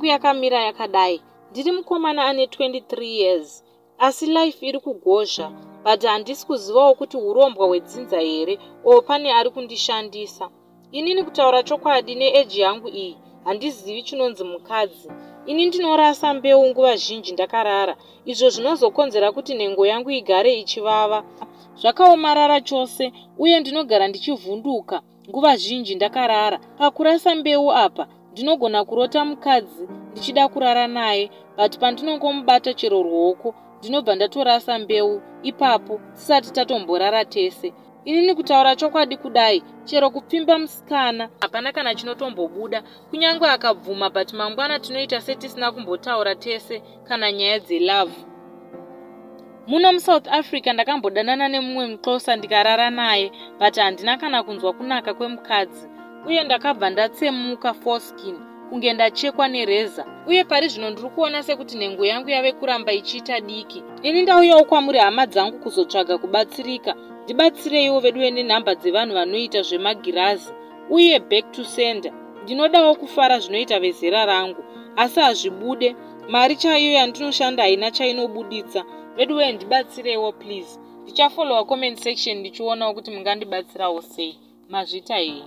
yangu yakamira yakadai. Ndiri mukomana ane 23 years asi life iri kugozha, but handisi kuzivawo kuti urombwa hwedzinza here or pane ari kundishandisa. Inini kutaura chokwadi, neage yangu iyi handizivi chinonzi mukadzi. Ini ndinorasa mbeu nguva zhinji ndakarara, izvo zvinozokonzera kuti nhengo yangu igare ichivava zvakaomarara chose, uye ndinogara ndichivhunduka nguva zhinji ndakarara. Pakurasa mbeu apa, ndinogona kurota mukadzi ndichida kurara naye, but pandinongomubata chero ruoko ndinobva ndatorasa mbeu ipapo tisati tatomborara tese. Inini kutaura chokwadi kudai, chero kupfimba musikana hapana kana chinotombobuda. Kunyange akabvuma, but mangwana tinoita setisina kumbotaura tese kana nyaya dzelove. Muno muSouth Africa ndakambodanana nemumwe muXhosa ndikarara naye, but handina kana kunzwa kunaka kwemukadzi, uye ndakabva ndatsemuka foreskin kunge ndachekwa nereza. Uye pari zvino ndiri kuona sekuti nhengo yangu yave kuramba ichiita diki. Ini ndauyawo kwamuri hama dzangu kuzotsvaga kubatsirika. Ndibatsireiwo veduwe nenhamba dzevanhu vanoita zvemagirazi uye back to sender. Ndinodawo kufara zvinoita vezera rangu, asi hazvibude. Mari chaiyo yandinoshanda haina chainobuditsa. Veduwe, ndibatsireiwo please. Ndichafollowa comment section ndichionawo kuti mungandibatsirawo sei. Mazvita hei.